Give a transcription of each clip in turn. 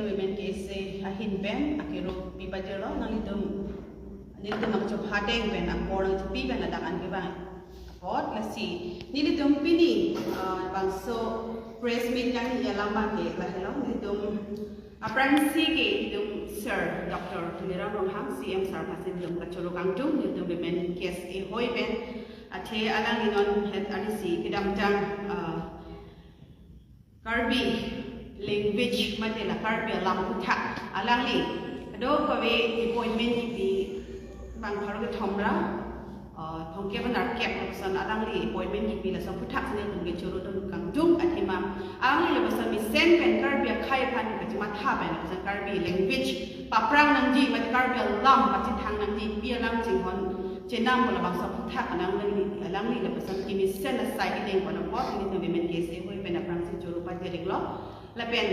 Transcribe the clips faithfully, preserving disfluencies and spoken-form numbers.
Women K S A ahin pen akero pipajirlo, nanglitum, nelitum nangchopha deng pen apor nangchepi pen ladak an kevang apot. Lasi nelitum pini, ah, bangso press meet kangni alam abangke lahelo. Nelitum aphrangsi ke nelitum Sir Doctor Tuliram Ronghang, C M sir aphansi nelitum kachoro kangtung, nelitum Women K S A ahoi pen. Athe alangli non het arisi kedamtang, ah, Karbi language mate la Karbi alam aphuthak alangli kadokave appointment kipi bang pharo kethom ra, ah, thomkep nerkep lapuson alangli appointment kipi, laso aphuthak si nelitum kechoro dun kangtung. Athema alangli lapuson mesen pen Karbi akhei aphan kachimatha pen lapuson Karbi language paprang nangji mate Karbi alam pachethang nangji pi alam chinghon chenam pu labangso aphuthak alangli, alangli lapuson kemesen asai kedeng pu apot nelitum Women K S A ahoi pen aphrangsi choro pajir-iklo. Lapen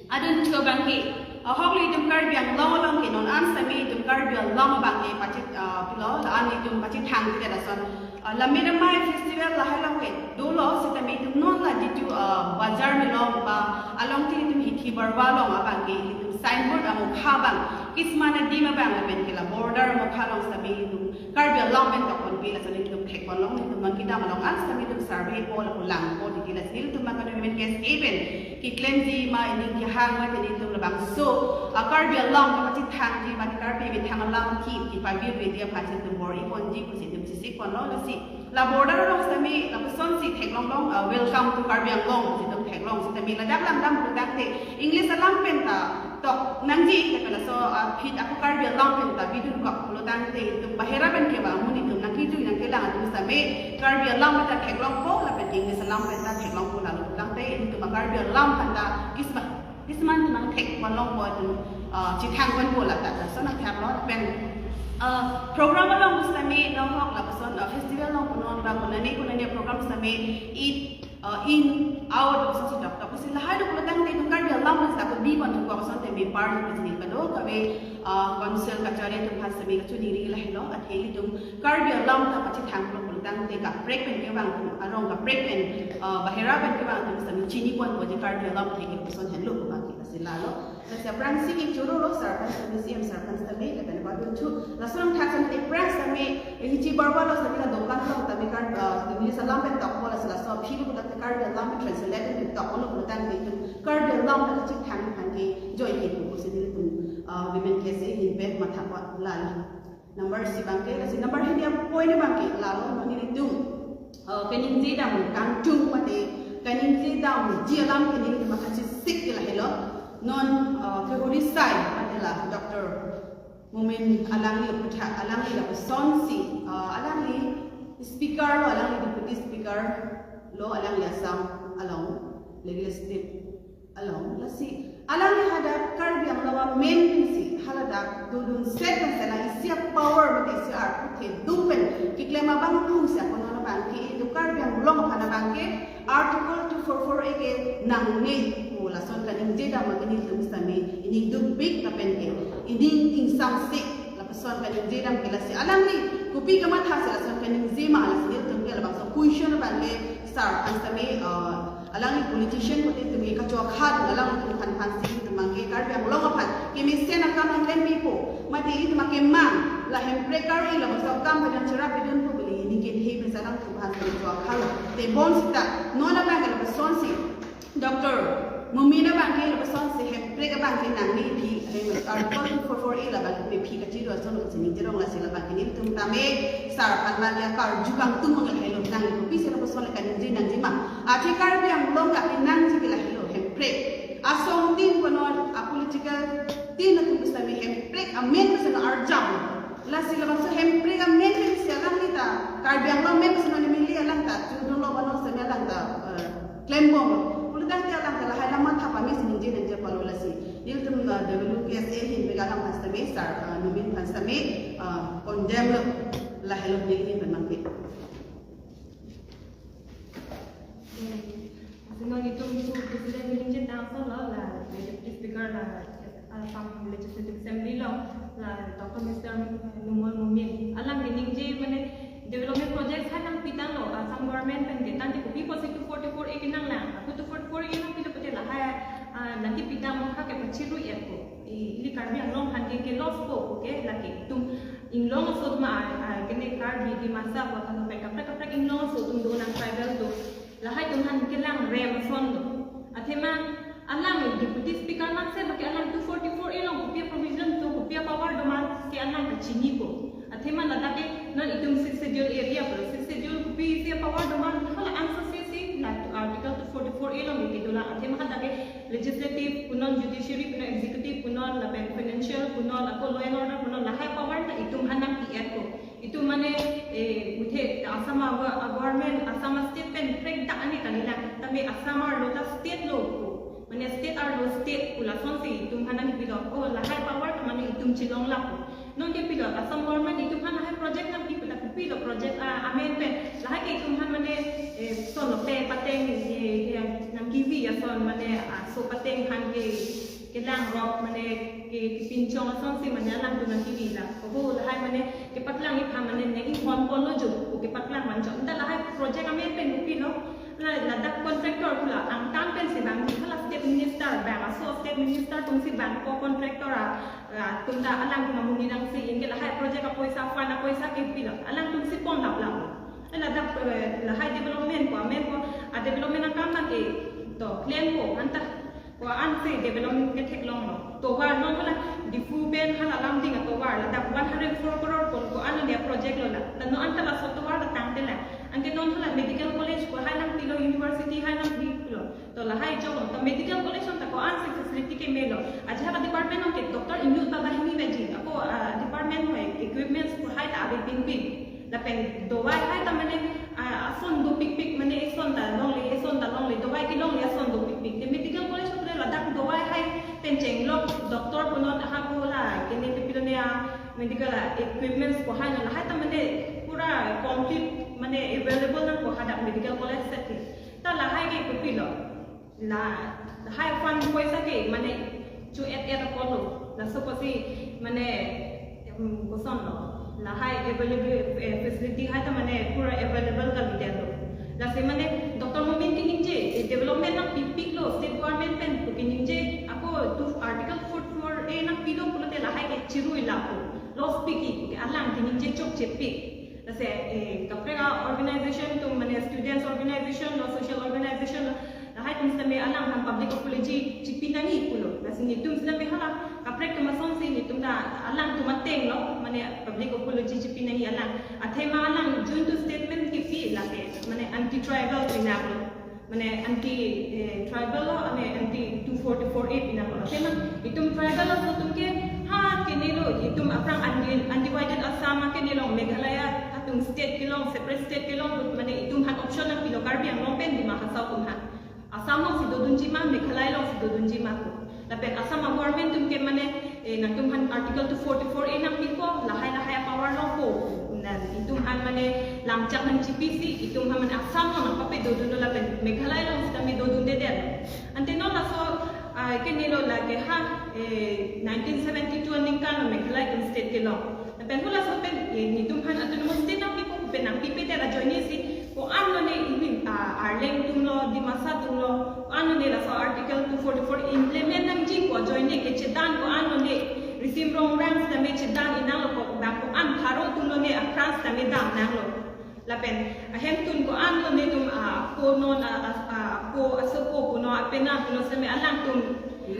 adun chu abangke, ahok nelitum Karbi Anglong along ke non an sitame nelitum Karbi Anglong abangke pachit, ah, pilo, la-an nelitum pachethang ke lason, ah, Lammet Amei festival lahai along ke dolo sitame nelitum non la jitu, ah, bajar malom ba along te nelitum hithi barwa along abangke nelitum signboard amokha abang, kisman adim abang lapen ke la border amokha along sitame nelitum Karbi Anglong pen tokponpe, laso nelitum thekponlong, nelitum non kedam along an sitame nelitum survey po lapu langpo titi. Lasi nelitum ma kado Women K S A pen keklemji ma, ining kehang mate nelitum labangso, ah, Karbi Anglong kapachethangji mate Karbi amethang alam ke kepavirvedi aphansi nelitum bor-iponji pusi nelitum chesik ponlo. Lasi la border along sitame lapusonsi theklonglong, ah, "Welcome to Karbi Anglong" pusi nelitum theklong sitame ladak langdam pulotangte English alam pen ta tok nangji, lapen laso, ah, aphi ako Karbi alam pen ta bidun kok pulotangte nelitum bahera pen kevang amonit atum nangkejui nangkelang atum sitame Karbi alam pen ta theklongpo lapen English alam pen ta theklongpo, la pulotangte nelitum Karbi alam pen ta kisma, kisman nangthekponlongpo atum, ah, chethangponpo, la ta laso nangtheklo. Lapen, ah, program along sitame nahok lapuson, ah, festival along punon ba konane konane program sitame eat, ah, in out lapuson si dokdok. Lasi lahai do pulotangte nelitum Karbi alam pen sitame bipon thukok ason tame par nelitum kadokave, ah, council kachari atum aphan sitame kachiningri lahelo. Athe nelitum Karbi alam ta pachethanglo pulotangte kaprek pen kevang atum, arong kaprek pen, ah, bahera pen kevang atum sitame chiniponpo je Karbi alam thek lapuson henlo pu abangke. Lasi lalo. Lasi aphrangsi kechorolo sir aphan sitame, C M sir aphan sitame, lapen abang dun chu. Laso nangthak sitame aphrang sitame, eh, hithi barwa along sitame la dokan along sitame kan, eh, English alam pen tokpo, lasi laso aphi lo pulote Karbi alam pen translate pen toklo pulotangte nelitum Karbi alam pen chethang aphan ke joike pusi nelitum, eh, Women K S A ahin pen mathapon, lalo. Number isi abangke, lasi number hini apoint abangke lalo, non nelitum, eh, kaningjedam kangtung mate kaningjedamji alam ke nelitum kachesik ke lahelo. Non, eh, kehuri asai mate la Doctor Momin alangli aphuthak, alangli lapusonsi, eh, alangli speaker lo, alangli deputy speaker lo, alangli Assam along legislative along. Lasi alangli hadak Karbi Anglong amen pensi haladak dodun set pensi la isi apower mate isi arpu thedung pen keklem abang thumsi akonon abangke, itum Karbi Anglong aphan abangke Article two four four A ke nangne pu lason kaningjedam abangke nelitum sitame ining dukpik lapen ke ining ingsamse lapuson kaningjedam ke. Lasi alangli kopi kamatha si lason kaningje ma, lasi nelitum ke labangso question abangke sir aphan sitame, eh, alangli politician pute itum ke kachokhadun, alanglitum aphan aphansi itum abangke Karbi Anglong aphan kemesen akam nangklempipo mate itum akemang la Hemprek Karbi labangso akam padang cherap padun pu beli ningke the pensi alangtum aphan sitame chokhalo. Te bonsita non abangke lapusonsi Doctor Momin abangke lapusonsi Hemprek abangke nangne, iphi, hem, Article two four four A labang iphi kachido ason lo si ningjerong, lasi labangke nelitum tame sir aphan abangke karju kangtung abangke lahelo, nangli kopisi lapuson kaningje nangji ma. Athe Karbi Anglong kaningje ke lahelo, Hemprek asong tin konon a political tin atum pusitame Hemprek amen pusitame arjap. Lasi labangso Hemprek amen pensi alangli ta Karbi Anglong amen pusitame M L A alang ta chudunlo, bano sitame alang ta, eh, klembom. Pulotangte alang ta lahai lam matha pame si ningje nangje palo. Lasi nelitum, eh, W K S A ahin pen alang aphan sitame sir, eh, Momin aphan sitame, eh, condemn lo, lahelo neli ahin pen abangke. Lasi non itum pu president ningje tangso lo, la deputy speaker la Assam Legislative Assembly lo, la Doctor Mister Numal Momin. Alang ke ningje mane development project hai nangpitanglo Assam government pen ke, tangte kopi pusi two forty-four A ke nanglang, ako two forty-four A nangpilo pute lahai, ah, nangkepitang mokha ke chirui-etpo. I, ili Karbi Anglong aphan ke, ke loss po, po ke lake itum inglong aso atum a, a, kene Karbi, Dimasa, Bokajan pen kaprek kaprek inglong aso atum do, nang tribal do. Lahai atum aphan kelang rem ason do. Athema alang Deputy Speaker nangse, lake alang two forty-four A along kopi provision do, kopi power do ma ke alang kachinipo. Athema ladak ke non itum Sixth Schedule area po, Sixth Schedule kopi isi power do ma, hala answer si si la Article two forty-four A along ke dolang. Athema hadak ke legislative punon, judiciary punon, executive punon, lapen financial punon, ako law and order punon, lahai power ta itum aphan nangpi-etpo. Itum mane, eh, uthe Assam a, a government, Assam state pen prekdak ani kalilang. Tame Assam arlo ta state lo ko. Mane state arlo state pu lasonsi itum aphan nangpilo. Oh, lahai power ta mane itum chelong lapo. Non ke pilo, Assam government itum aphan lahai project nangpi pu ta kopilo project, ah, amen pen. Lahai ke itum aphan mane, eh, son lo pe pateng, eh, eh, nangkevi ason mane, ah, so pateng aphan ke, kelang rok mane ke, kepinchong asonsi mane alangtum nangkevi la. Oho, lahai mane kepaklang ipha mane neng inghon ponlo jo, ko kepaklang manjo. Anta lahai project amen pen kopilo. La, ladak contractor pu la angtan pensi bang, hala state minister bang, aso state minister atumsi bangpo contractor a, a, atum ta alangtum amonit nangsi, anke lahai project apoisa, fund apoisa ke pilo, alangtumsi pon laplap. Ladak, eh, lahai development ko, amen ko, a development akam abang ke to klem ko, anta ko-an si development ketheklonglo. Tovar non hala Diphu pen hala Lumding atovar ladak one hundred four crore ko, ko-an lo dia project lo la. La non anta laso tovar la tangte la. Anke non hala medical college ko hai nangpilo, university hai nangpilo. To lahai jong to medical college ta ko-an si facility kemelo. Ajahak department ke doctor inut ba banghini baji. Ako, ah, department ho equipments ko hai ta ave pinpin. Lapen dawai hai ta mane, ah, ason dopikpik mane eson ta longle, eson ta longle, dawai kelongle ason dopikpik. Te medical college ko ladak dawai hai pen chenglok doctor punon ahak ko la kene te pilo ne a medical, ah, equipments ko hai na lahai ta mane pura complete mane available nangpo hadak medical college set ke. Ta lahai ke kopilo. La, lahai fund poisa ke mane cho-et-et apotlo. Laso apotsi mane, em, kosonlo. Lahai available, eh, facility hai ta mane pura available kalidetlo. Lasi mane Doctor Momin keningje, eh, development nangpipiklo, state government pen pu keningje, ako tu Article forty-four A nangpilo pulote lahai ke chirui lapo. Loss pik ke alang keningje chokchepik. Lasi, eh, kaprek a organization atum mane students organization lo, social organization lo, lahai atum sitame alangphan public apology chipi nangji pulo. Lasi netum sitame hala kaprek atum asonsi netum ta alangtum atenglo, mane public apology chipi nangji alang. Athema alang juntu statement kipi lake, mane anti tribal pinaklo. Mane anti, eh, tribal lo, mane anti two forty-four A pinaklo. Athema itum tribal lo atum ke, ha kenelo, itum aphrang undi-, undivided Assam kenelo, Meghalaya atum state kelong, separate state kelong, mane itum aphan option nangpilo, Karbi Anglong pen Dima Hasao atum aphan. Assam alongsi dodunji ma, Meghalaya alongsi dodunji ma ko. Lapen Assam a government atum ke mane, eh, nangtum aphan Article two forty-four A nangpipo, lahai lahai power longpo. Na itum aphan mane lamchak nangchipisi, itum aphan mane Assam along nangpapedodunlo lapen Meghalaya along sitame dodundedet. Ante non laso, ah, kenelo lake ha, eh, nineteen seventy-two aningkan lo Meghalaya atum state kelong. Lapen halaso pen, eh, netum aphan autonomous state nangpipo pen nangpipedet ajoinesi, ko-an lone ili, ah, Arleng atum lo, Dimasa atum lo, ko-an lone laso Article two forty-four implement nangji ko ajoine kechedan ko-an lone, risim rongrang sitame chedan inanglo ko, bang ko-an Garo atum lone apran sitame dam nanglo. Lapen ahemtun ko-an lone atum, ah, ko non, ah, ah, ah, ko asopo ko non, apena ko non sitame alangtum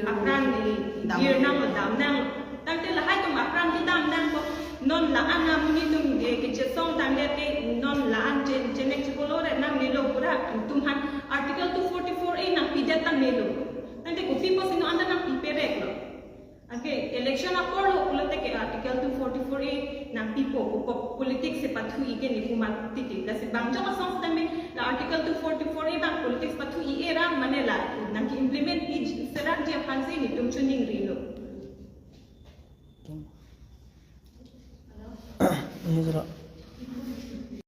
apran, eh, dam, dir nanglo, dam nanglo. Tangte lahai atum apran kedam nangpo, non la-an amonit atum, eh, kechesong tangdet ke non la-an che-, chenek chepolo re nangnelo pura, itum aphan Article two forty-four A nangpidet tangnelo. Tangte kopi apotsi non anta nangpipereklo. Anke election apor lo pulote ke Article two forty-four A nangpipo, po-, politics si pathu-i ke nepu mati ti. Lasi bang jok asong sitame la Article two forty-four A bang politics pathu-i-e ra mane la nangke-implement-i serakji aphansi netum choningrilo. Ini sudah.